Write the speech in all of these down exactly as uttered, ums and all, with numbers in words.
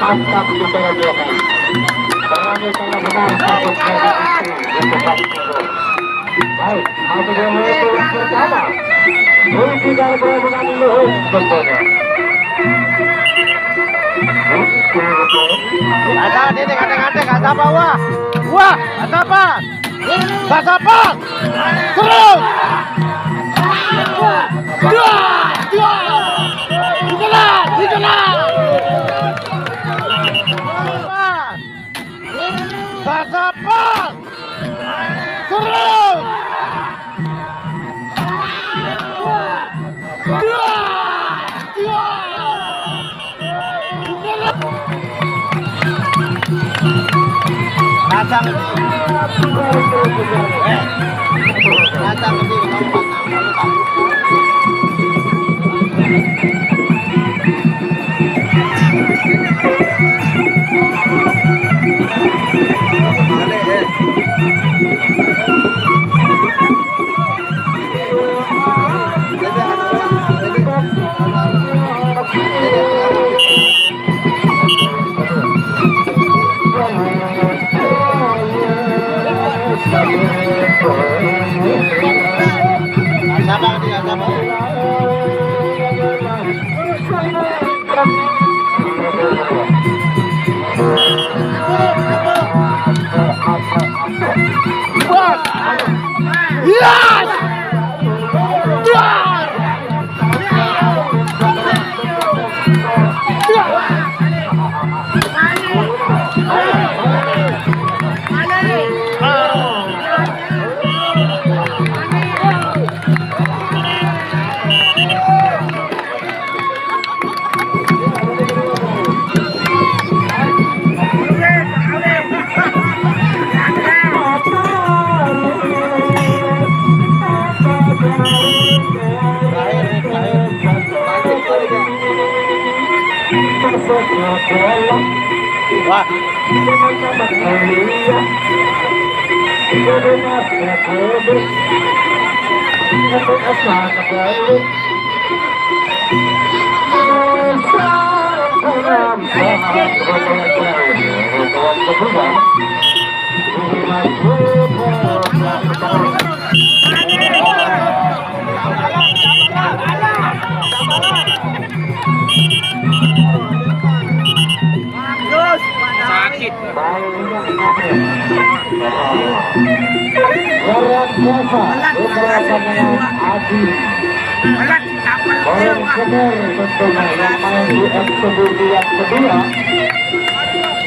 Mantap, kita dua kali. Berani kalau benar, satu kali itu, itu satu. Baik, satu dua menit pertama. Kunci dari permainan Luhut tentunya. Ada, ini, ada, ada, ada apa, wah? Wah, ada apa? Sasapan. Terus. Dua, dua. Dikelar, dikelar. Sasapan. Terus. Dua, dua. Pasang. Eh. Pasang di nomor. Yes! Yes! Wah. Sakit. Luar biasa, beberapa yang Adi. Bayangkara tentunya yang main di eksebisi yang kedua.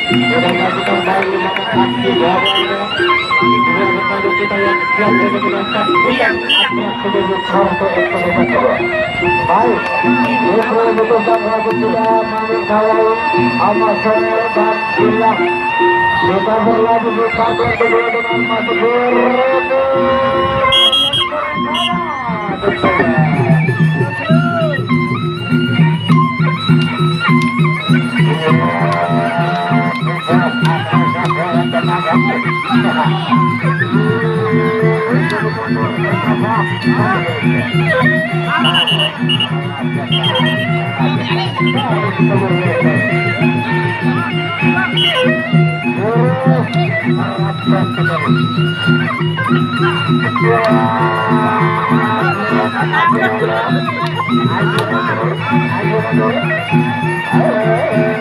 Sudah masukkan bayi maka kaki bawahnya. Ini ada kita yang siap untuk menangkap. Iya, iya. Atas seluruh kartu eksebisi kedua. Baik, itu memutuskan lagu sudah, Malik Kawai, Ahmad Soel, dan Billah. Kita berlanjut di babak kedua dengan masuk ke ronde.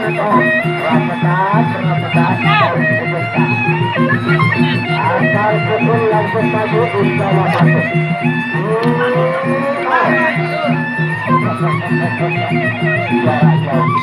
Rapetan, rapetan, harus dibuka. Asal pukul langsung maju, insya Allah masuk. Jarak jauh.